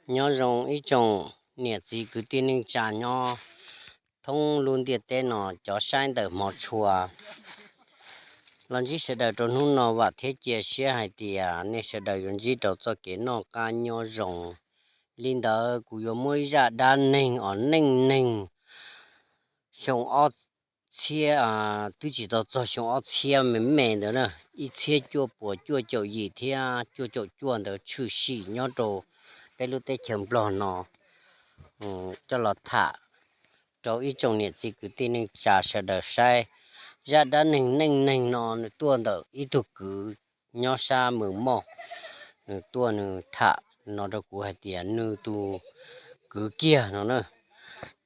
Nyob zoo ib tsoom niam txiv kwv tij neej tsa nyob thoob lub ntiaj teb no, cov saib ntawm hmov tshua. Los ntsib sawv daws rau hnub no, vam thiab cia siab hais tias nej sawv daws yuav ntsib rau txoj kev noj qab nyob zoo. Li ntawd kuv yuav muab ib zaj dab neeg os, neej neeg xyoo ob txhiab, twb tsis tau txog xyoo ob txhiab me me ntawd na, ib txhiab cuaj puas cuaj caum yim thiab cuaj caum cuaj ntawd tshwm sim nyob rau peb lub teb chaws Nplog no, coj los tham rau ib tsoom niam txiv kwv tij neej tsa sawv daws saib. Zaj dab neeg neej neeg no nws tuaj ntawm ib tug kwv nyob sab Mes Moj, nws tuaj nws tham no rau kuv hais tias nws tus kwv kiag no na.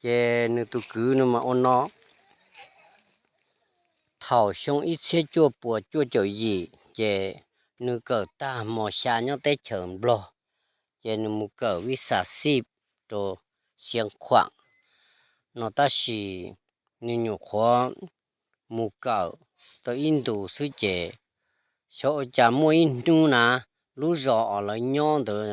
Ces nws tus kwv no mas ua no, thaum xyoo ib txhiab cuaj puas cuaj caum yim ces nws kawm tag mos xya nyob teb chaws Nplog, ces nws mus kawm vib xa xij rau Xiav Khuam no, tab sis nws nyuam qhuav mus kawm tau ib ntus xwb ces xyov ua cas muaj ib hnub na, lub zos uas lawv nyob ntawd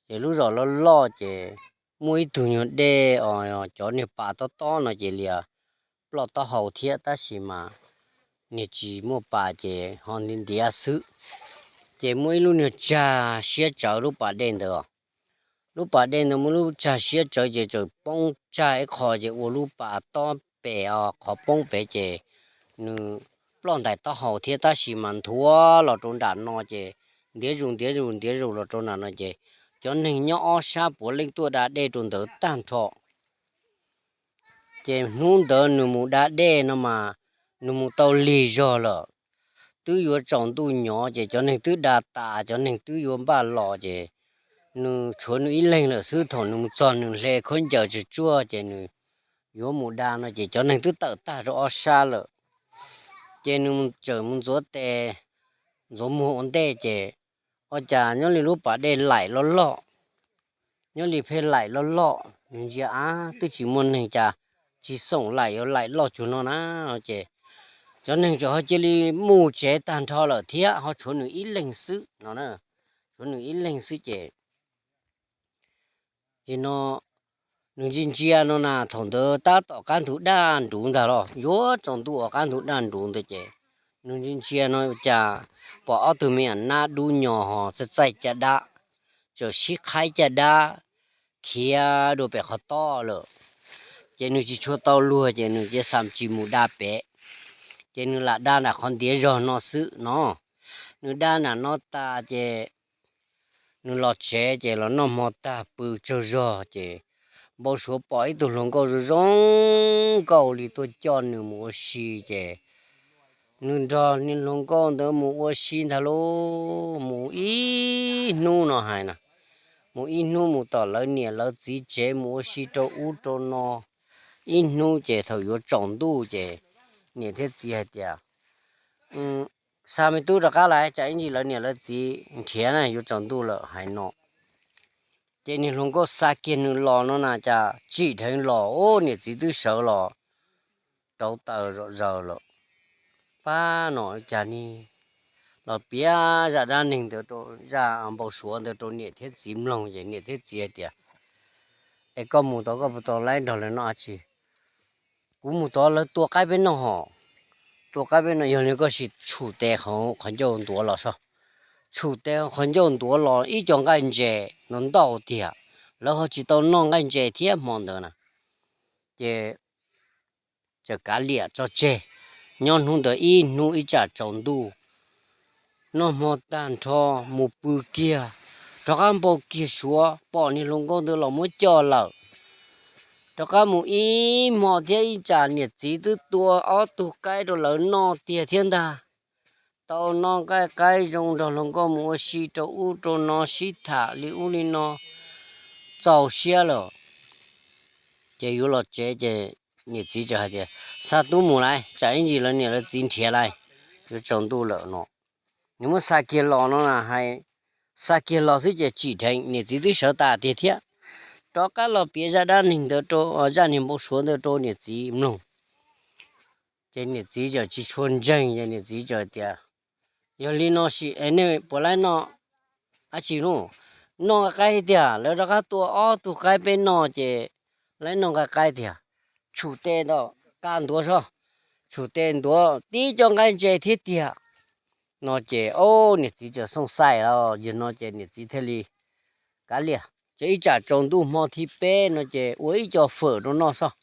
ces lub zos loj loj ces muaj ib tug nyuag dej os, cov niag pas tob tob no ces lias ploj taub hau thiab, tab sis mas niag tsis muaj pas ces ho ntiav ntiav xwb. Ces muaj ib lub niag tsag siab tsawv lub pas dej ntawd. Lub pas dej ntawd muaj lub tsag siab tsawv ces txawm poob tsag ib qho ces ua lub pas tob pem os, qhov poob pem ces nws ploj ntais taub hau thiab, tab sis mas nthuav los rau nram no ces ntiav zus ntiav zus ntiav zus los rau nram no ces cov neeg nyob ob sab puav leej tuaj da dej rau ntawd tag nrho. Ces hnub ntawd nws mus da dej no mas nws mus tau lig zog lawm, twb yuav tsaus ntuj nyov ces cov neeg twb da tas, cov neeg twb yuav npaj los ces nws tshuav nws ib leeg lawm xwb. Thaum nws mus txog nws hle khaub ncaws tsuag tsuag ces nws yuav mus da no ces cov neeg twb tawm tag rau ob sab lawm. Ces nws txawm mus ntxuav tes ntxuav muag ua ntej ces ua cas nyob li lub pas dej laim loj loj, nyob li pheej laim loj loj, nws ntsia ab twb tsis muaj neeg cas, tsis xoom laim yuav laim loj cuag no na. Ces cov neeg txawm ho cia li mus tsev tag nrho lawm thiab ho tshuav nws ib leeg xwb no na, tshuav nws ib leeg xwb ces no nws ntsia ntsia no na, thaum ntawd tab tom qab ntug daj nruv ntag los yuav tsaus ntuj uas qab ntug daj nruv ntawd ces nws ntsia ntsia no cas pom ob tug me nyuam nab dub nyos ho txaij txaij caj dab, txawm sib qhaib caj dab khiav dua pem qhov tob lawm. Ces nws tsis tshua tau luag ces nws cia li tsis mus da pem, ces nws lam da nram qhov ntiav zog no xwb no. Nws da nram no tas ces nws los tsev ces los noj hmo tag pw tsaug zog ces npau suav pom ib tug hluas nkauj zoo zoo nkauj li tuaj coj nws mus ua si ces nws nrog niag hluas nkauj ntawd mus ua si ntag lauj. Mus ib hnub no hais na, mus ib hnub mus tom lawv niam lawv txiv tsev mus ua si rau ub rau no ib hnub ces thaum yuav tsaus ntuj ces niam thiab txiv hais tias, xa me tub rov qab lais, tsam ib ntsis lawv niam lawv txiv nrhiav na, yuav tsaus ntuj lawm hais no. Ces niag hluas nkauj xa kiag nws los no na cas tsim dheev los, niam txiv twb sawv los rauv taws zom zaws lawm. Pab no cas ni, los piav zaj dab neeg ntawd, zaj npau suav ntawd rau niam thiab txiv mloog ces niam thiab txiv hais tias, es koj mus tod koj puas tau laib nrog lawv noj dab tsi? Kuv mus tod lawv tua qaib peb noj hos. Tua qaib peb noj, yog li koj sim tshum tes hauv qhov ncauj ntuav los saib. Tshum tes hauv qhov ncauj ntuav los ib co nqaij ntses no ntau tiag, lawv ho tsis tau noj nqaij ntses thiab hmo ntawd na. Ces txawm kav liam tso tseg. Nyob hnub ntawd ib hnub ib tsam tsaus ntuj, noj hmo tag nrho mus pw kiag, rov qab npau kiag suav pom niag hluas nkauj ntawd los muab coj lawm. Rov qab mus ib hmo thiab ib tsam niam txiv twb tua ob tug qaib rau lawv noj tiag thiab ntag. Tau noj nqaij qaib zoo nrog hluas nkauj mus ua si rau ub rau no sib tham li ub li no, txaus siab lawm. Ces yuav los tsev ces niam txiv txawm hais tias, xa tub mus lais, tsam ib ntsis lawv niam lawv txiv nrhiav lais, yuav tsaus ntuj lawm no. Nws muab xa kiag los no na, hais xa kiag los xwb ces tsim dheev, niam txiv twb sawv tas tiag thiab. Rov qab los piav zaj dab neeg ntawd rau, zaj niag npau suav ntawd rau niam txiv mloog. Ces niam txiv txawm tsis tshua ntseeg, ces niam txiv txawm tias, yog li no sim es nej puas laib noj dab tsi lauj? noj nqaij qaib tiag. Lawv rov qab tua ob tug qaib peb noj ces lawv noj nqaij qaib tiag. Tshum tes tom qab ntuav zog, tshum tes ntuav tib co nqaij ntses thiab tiag. No ces o, niam txiv tseem xooj xaij los yog no ces niam txiv thiaj li kav liam, ces ib tsam tsaus ntuj hmo thib peb no ces ua ib co fawm rau noj xwb.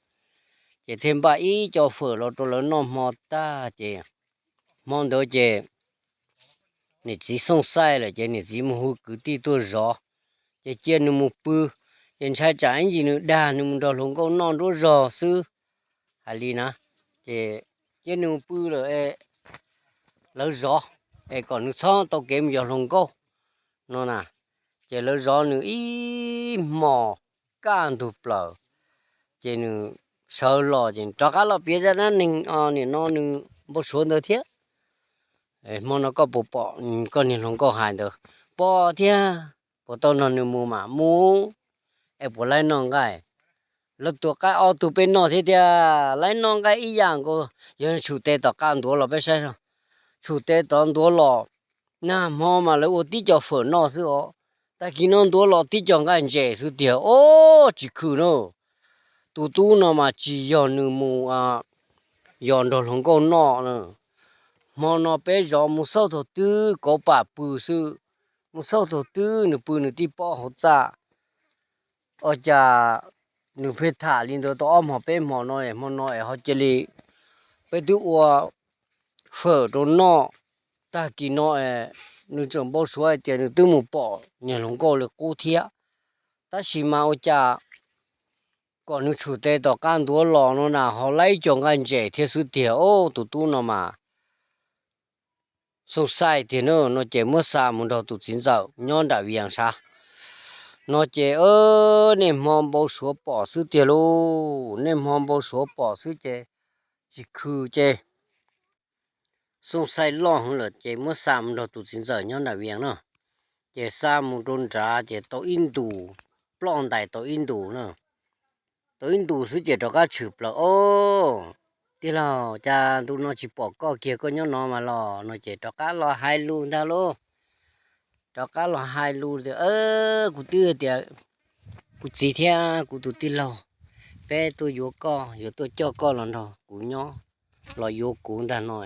Ces thiaj npaj ib co fawm los rau lawv noj hmo tag ces hmo ntawd ces niam txiv xooj xaij lawm ces niam txiv mus hu kwv tij tuaj zov, ces cia nws mus pw, ces ntshai tsam ib ntsis nws dag nws mus nrog hluas nkauj noj nruab zog xwb, hais li na, ces cia nws mus pw lawm, lawv zov es kom nws txhob tau kev mus yos hluas nkauj no na. Ces lawv zov nws ib hmos kaj ntug plaws, ces nws sawv los ces rov qab los piav zaj dab neeg nim no nws npau suav ntawd thiab. Hmo no koj puas pom koj niag hluas nkauj hais ntawd? Pom thiab. Puas tau nrog nws mus mas mus, es puas laib noj nqaij? Lawv tua qaib ob tug peb noj thiab tiag, laib noj nqaij ib yam nkaus, yog tshum tes tom qab ntuav los peb saib. Tshum tes tom ntuav los, nag hmo mas lawv ua tib co fawm noj xwb os, tag kis no ntuav los tib co nqaij ntses xwb tiag, o, tsis khwm na. Tus tub no mas tsis yog nws mus yos nrog hluas nkauj noj. Hmo no peb zov mus xauj thaum twg kauv pam pw xwb, mus xauj thaum twg nws pw nws tib pob hauv txaj. Ua cas nws pheej tham li ntawd tau ob hmos peb hmos no, hmo no es ho cia li peb twb ua fawm rau noj, tag kis no es nws tseem npau suav hais tias nws twb mus pom niag hluas nkauj li qub thiab. Tab sis mas ua cas kom nws tshum tes tom qab ntuav los no na ho laib co nqaij ntses thiab xwb tiag, o, tus tub no mas xooj xaij tiag na. No ces muab xa mus nrog tus txiv ntxawm nyob nram Vias sav. No ces nej hmo npau suav pom xwb tiag lauj, nej hmo npau suav pom xwb ces tsis khwm ces xooj xaij loj heev lawm ces muab xa mus nrog tus txiv ntxawm nyob nram Vias no. Ces xa mus rau nrad ces tau ib ntus, ploj ntais tau ib ntus na. Tau ib ntus xwb ces rov qab tshwm plaws, o, tij laug, cas ntu no tsis pom koj kiag koj nyob no mas los? No ces rov qab los hais lus ntag lauj. Rov qab los hais lus tias, kuv twb tias kuv txiv thiab kuv tus tij laug, peb tuaj yuav koj, yuav tuaj coj koj los nrog kuv nyob, los yuav kuv ntag no,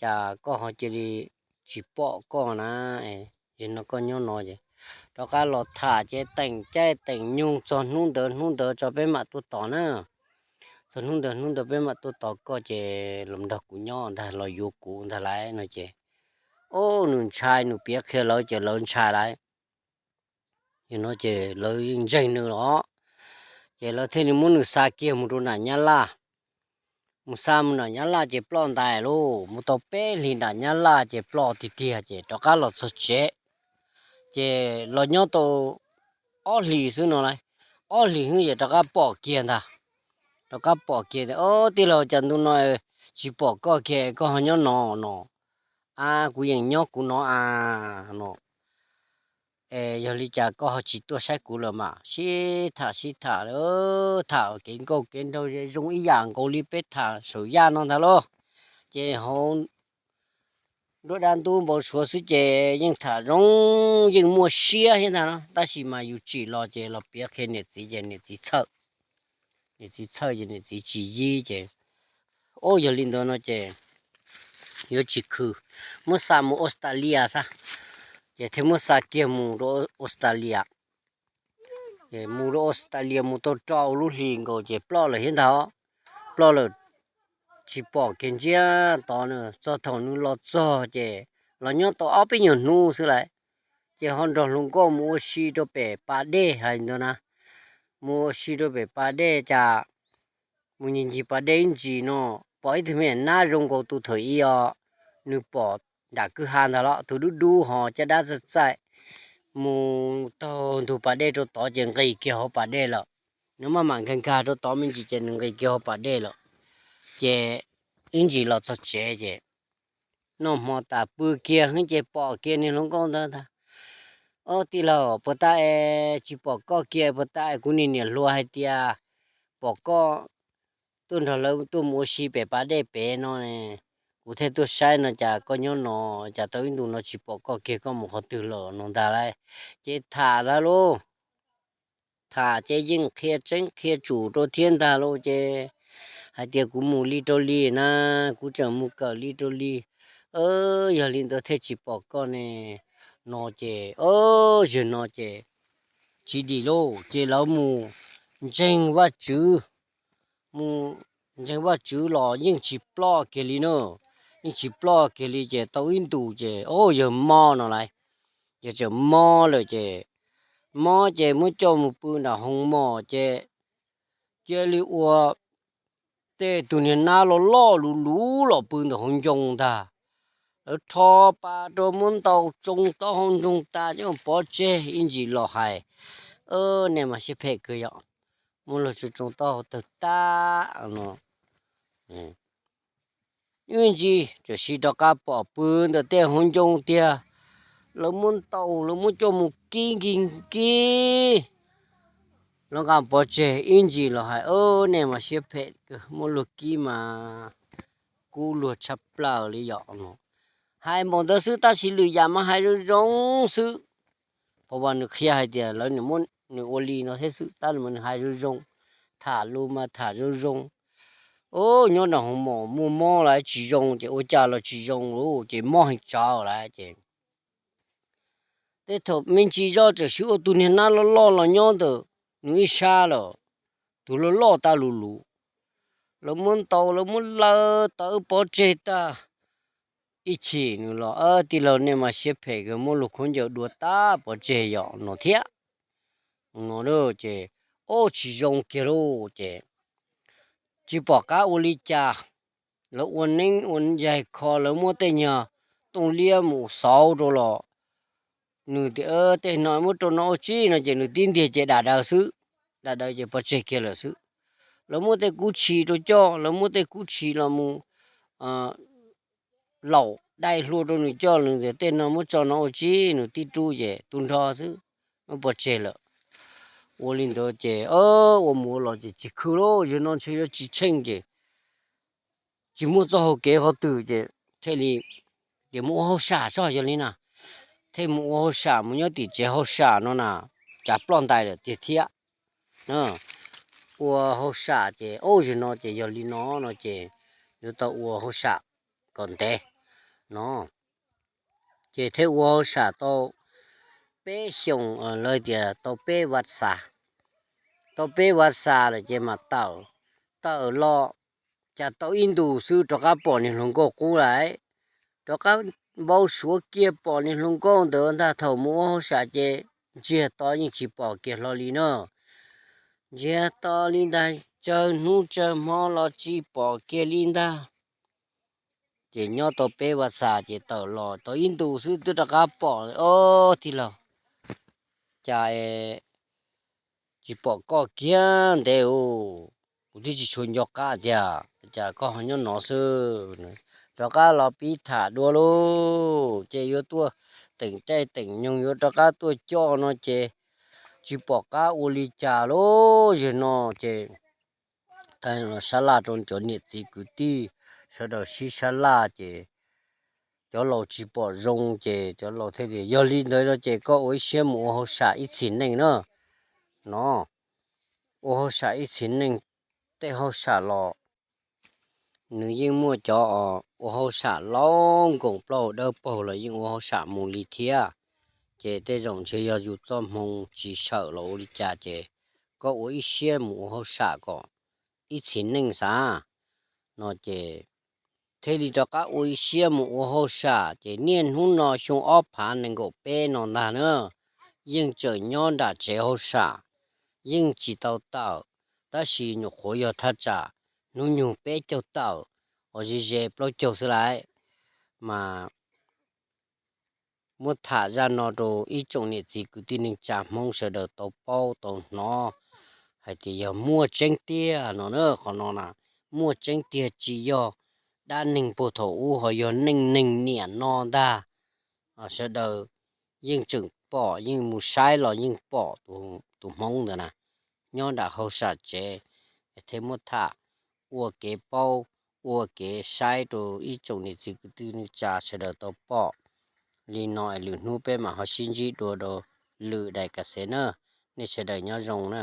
cas koj ho cia li tsis pom koj na? Zaum no koj nyob no ces rov qab los tham ces teem caij teem nyoog txog hnub ntawd, hnub ntawd tso peb mam tuaj tos na. Txog hnub ntawd, hnub ntawd peb mam tuaj tos koj ces los nrog kuv nyob ntag, los yuav kuv ntag lauj no ces, o, nws ntshai, nws piav qhia lawv ces lawv ntshai lauj. Yog no ces lawv ntseeg nws los, ces lawv thiaj li muab nws xa kiag mus rau nram Nyab Laj. Mus xa mus nram Nyab Laj ces ploj ntais lauj, mus tau peb hlis nram Nyab Laj ces ploj tiag tiag ces rov qab los txog tsev. Ces los nyob tau ob hlis xwb no lauj, ob hlis xwb ces rov qab pom kiag ntag. Rov qab pom kiag tias, o, tij laug, cas ntu no tsis pom koj kiag koj ho nyob no no? A, kuv yeej nyob kuv no a no. Es yog li cas koj ho tsis tuaj saib kuv lawm mas? Sib tham sib tham, tham kev nkauj kev nraug zoo ib yam nkaus li peb tham saum yaj no ntag lauj. Ces hauv nruab dab ntub npau suav xwb ces yeej tham zoo, yeej muaj siab thiab ntag no, tab sis mas yus tsim los ces los piav qhia niam txiv ces niam txiv txhawj. Niam txiv txhawj ces niam txiv tsis yib ces, o, yog li ntawd no ces yuav tsis khwm, muab xa mus Australia xwb. Ces thiaj muab xa kiag mus rau Australia. Ces mus rau Australia mus tau rau lub hlis nkaus ces ploj lawm thiab ntag. Ploj lawm, tsis pom kiag ntsiab tod na. Txog thaum nws los txog ces los nyob tau ob peb nyuag hnub xwb lauj, ces ho nrog hluas nkauj mus ua si rau pem pas dej hais ntawd na. Mus ua si rau pem pas dej cas mus ncig ncig pas dej ib ntsis no, pom ib tug me nyuam nab zoo nkaus tus thaum ub os, nws pom nram kwj ha ntag los tus dub dub ho caj dab txaij txaij, mus taug ntug pas dej rau tod ces nqis kiag hauv pas dej lawm. Nws maj mam nkag nkag rau tod me ntsis ces nws nqis kiag hauv pas dej lawm. Ces ib ntsis los txog tsev ces noj hmo tas pw kiag heev ces pom kiag niag hluas nkauj ntawd ntag. Ob tij laug, puas tas es tsis pom koj kiag, puas tas es kuv niag niam hluas hais tias pom koj tuaj nrog lawv tuaj mus ua si pem pas dej pem no ne, kuv thiaj tuaj saib no cas koj nyob no, cas tau ib ntus no tsis pom koj kiag, koj mus qhov twg lawm no ntag lauj. Ces tham ntag lauj, tham ces yeej qhia tseeb qhia tsum rau thiab ntag lauj. Ces hais tias kuv mus li rau li na, kuv tseem mus kawm li rau li, yog li ntawd thiaj tsis pom koj ne no. Ces zaum no ces tsis dim lauj, ces lawv mus ntseeg Vajtswv, mus ntseeg Vajtswv los yeej tsis ploj kiag li na, yeej tsis ploj kiag li. Ces tau ib ntus ces o yawg mob no lauj, yawg tseem mob lawm ces, mob ces muab coj mus pw nram hoo mom ces cia li ua tej tus niag nab loj loj luv luv los pw ntawm hauv ncoo ntag. Lawv rho pas rau muab ntaus tsoo taub hau ntsoog tas coj pov tseg ib ntsis los hais, nej mas siab phem kawg yom, muab luag tsoo tsoo taub hau tawg tag no. Ib ntsis tam sim rov qab pom pw ntawm tej hauv ncoo tiag, lawv muab ntaus lawv muab coj mus kib nkig nkig, lawv nqa pov tseg ib ntsis los hais, nej mas siab phem kawg, muab luag kib mas kub luag tshaj plaws li yom no. Hais npaum ntawd xwb tab sis lwm yam mas hais zoo zoo xwb. Pov Vas nws qhia hais tias lawv nws ua li no thiab xwb tab sis mas nws hais zoo zoo, tham lus mas tham zoo zoo. Nyob nram hoo mom muaj mob lawm tsis zoo ces ua cas los tsis zoo lauj, ces mob heev tsav lawm ces tej thaum me ntsis zoj txawm sim ua tus niag nab loj loj los nyob ntawm nws ib sab lawm, tus loj loj tab luv luv, lawv muab ntaus lawv muab laws tawv pov tseg tag. Ib chim nws los, tij laug nej mas siab phem kawg, muab luag khaub ncaws dua tag pov tseg yom no thiab no. Ces o tsis zoo kiag lauj ces tsis pom qab ua li cas. Lawv ua neeb ua yaig kho lawv muab tej nyuag tooj liab mus xauv rau los nws tias tej no muab rau no ua tsi no ces nws tib ntiag ces dam daws xwb, dam daws ces pov tseg kiag lawm xwb. Lawv muab tej kub tshis rau coj, lawv muab tej kub tshis los mus laum dai hlua rau nws coj, nws tias tej no muab tso no ua tsi, nws tib rub ces tu nrho xwb, muab pov tseg lawm. Ua li ntawd ces ua mus ua los ces tsis khwv lauj, zaum no ntshe yuav tsis tsheej ces tsis muaj txoj hau kev qhov twg ces thiaj li tias mus ua hauj sam tso yog li na, thiaj mus ua hauj sam mus nyob tim tsev hauj sam no na, cas ploj ntais lawm tiag thiab. Ua hauj sam ces o zaum no ces yog li no no ces yuav tau ua hauj sam kom ntev no. Ces thiaj ua hauj sam tau peb xyoos, lawv tias tau peb vaj xas, tau peb vaj xas lawm ces mam tawm, tawm los cas tau ib ntus xwb rov qab pom niag hluas nkauj qub lawm, rov qab npau suav kiag pom niag hluas nkauj ntawd ntag. Thaum mus ua hauj sam ces ntsiag to yeej tsis pom kiag hlo li na, ntsiag to li ntag, tsawg hnub tsawg hmo los tsis pom kiag li ntag. Ces nyob tau peb vaj xas ces tawm los tau ib ntus xwb twb rov qab pom, o tij laug, cas tsis pom koj kiag ntev u, kuv twb tsis tshua nco qab tiag, cas koj ho nyob no xwb. Rov qab los pib tham dua lauj, ces yuav tuaj teem caij teem nyoog yuav rov qab tuaj coj no ces tsis pom qab ua li cas lauj. Zaum no ces sab laj rau cov niam txiv kwv tij sawv daws sib sab laj ces cov laus tsis pom zoo ces cov laus thiaj tias yog li ntawd no ces koj ua ib siab mus ua hauj sam ib txhis neej na no. Ua hauj sam ib txhis neej, tej hauj sam los nws yeej muaj cov ua hauj sam laus nkoos plaub hau dawb paug los yeej ua hauj sam mus li thiab. Ces tej zaum ntshe yog yus txoj hmoo tsis sawm los ua li cas ces koj ua ib siab mus ua hauj sam kom ib txhis neej xav no ces thiaj li rov qab ua ib siab mus ua hauj sam. Ces niaj hnub no xyoo ob phav nees nkaum peb no ntag na, yeej tseem nyob nram tsev hauj sam, yeej tsis tau tawm, tab sis nyuam qhuav yog thaj tsam hnub nyoog peb caug tawm, uas ze ze plaub caug xwb lauj. Mas muab tham zaj no rau ib tsoom niam txiv kwv tij neej tsa Hmoob sawv daws tau paub tau hnov hais tias yog muaj tseeb tiag no na, qhov no na muaj tseeb tiag tsis yog dab neeg puag thaum ub, ho yog neej neeg niam no ntag. Sawv daws yeej tseem pom, yeej mus saib los yeej pom tus Hmoob ntawd na nyob nram hauj sam tsev, thiaj muab tham ua kev paub, ua kev saib rau ib tsoom niam txiv kwv tij neej tsa sawv daws tau pom li no es lwm hnub peb mam ho sib ntsib dua rau lwm daim ka xev na. Nej sawv daws nyob zoo na.